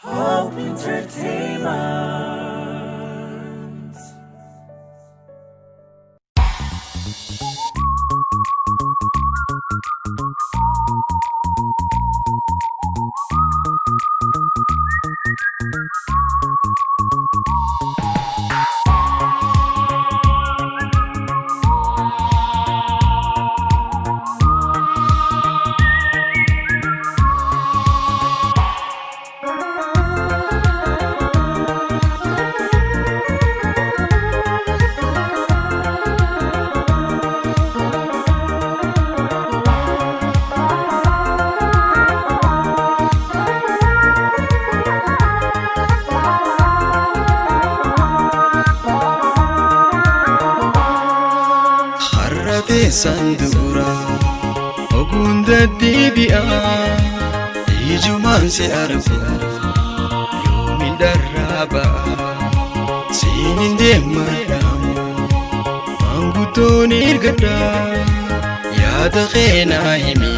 Hope Entertainment. Sandura ogunda dibia ijuman si argu yoomin darraba sinin deemmadhamu maanguddoon ergadha yaada keenaa himi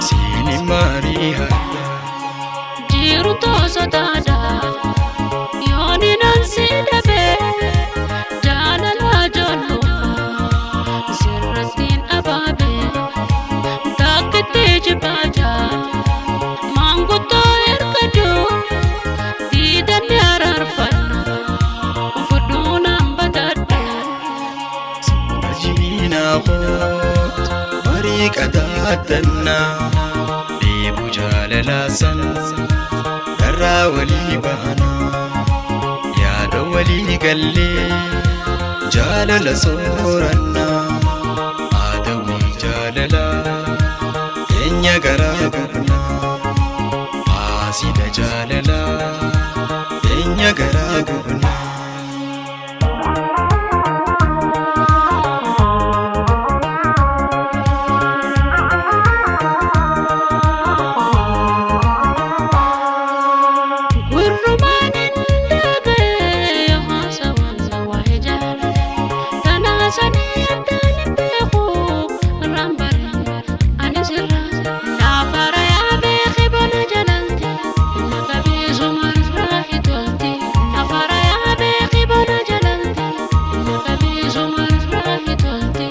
sinin maarii hadha jiru toosotaadha yooninan si dhabe jaalala jollu sirrattiin abaabe takkitti jibaaja maanguddoo ergadhu diidanni araarfanna fudhuunaan badadhu. Ajiinaa koot marii qadaadannaa dheebuu jaalalaa san darraa walii baanaa yaada walii gallee jaalala soorannaa aadawii jaalalaa keenya garaa gubnaa haasida jaalalaa keenya garaa gubnaa. Gurrumaan hin dhaga'e haasawaan waa'ee jaalala tanaasanii addaan hin beeku irraan barre ani sirra laafara yaa beeki bona jalalti inni qabeessu marraa hitolti laafara yaa beeki bona jalalti inni qabeessu marraa hitolti.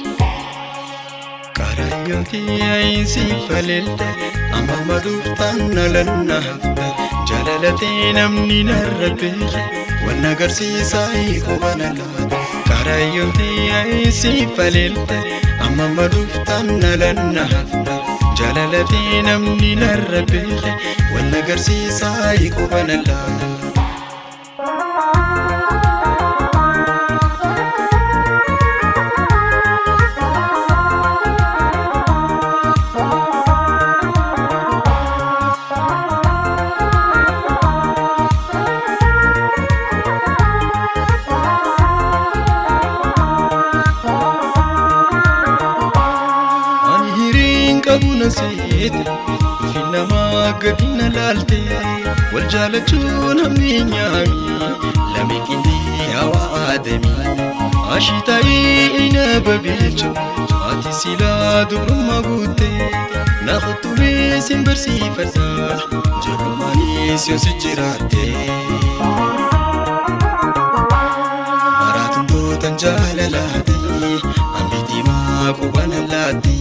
Karayyooti ayisiif faleelte amma maduuftaan nalanna hafte jaalalatee namni narra beeke wanna agarsiisaa hiikubana laata. Karayyooti ayisiif faleelte amma maduuftaan nalanna hafte jaalalatee namni narra beeke wanna agarsiisaa hiikubana laata. Ani hiriin qabu na seete fi namaa gadi na laalte wal jaalachuun hamni nyaami lame qindii hawaa aadami ashitaa'ii ina babeecho ati silaa dubrummaa guutte na kuttumee sin barsiifadha jalumaanis yoo si jiraatte. Maraatuntootan jaalalaati ambitii maa qubana laatti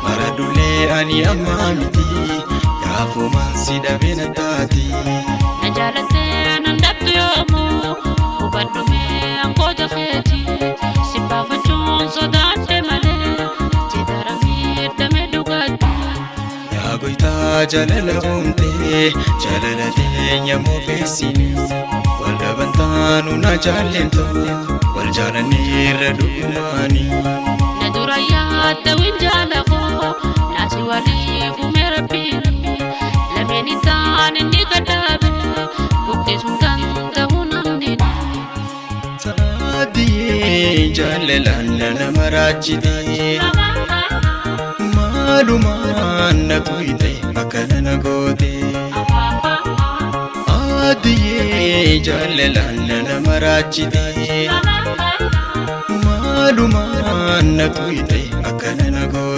maradullee ani ammaa miti gaafumaan si dhabe na taati. Na jaalattee nan dhabdu yoomuu hubadhu mee angoota keeti si baafachuun sodaadhe malee si dara miidhame dhugaatti. Yaa goytaa jaalala uumtee jaalala teenya moofeessini wal dhaban taanu na jaallentu wal jaalanneerra dhugumaani. Na dura yaadda jaala koo naasi waliif uume rabbiin lameen isaan inni gadhaabe guddisuun danda'u namni. Saadiyee jaalalaan nama raajitee maalumaan na tuyte akkana na goote. Adiyee jaalalaan nama raajitee maalumaan na tuyte akkana na goote.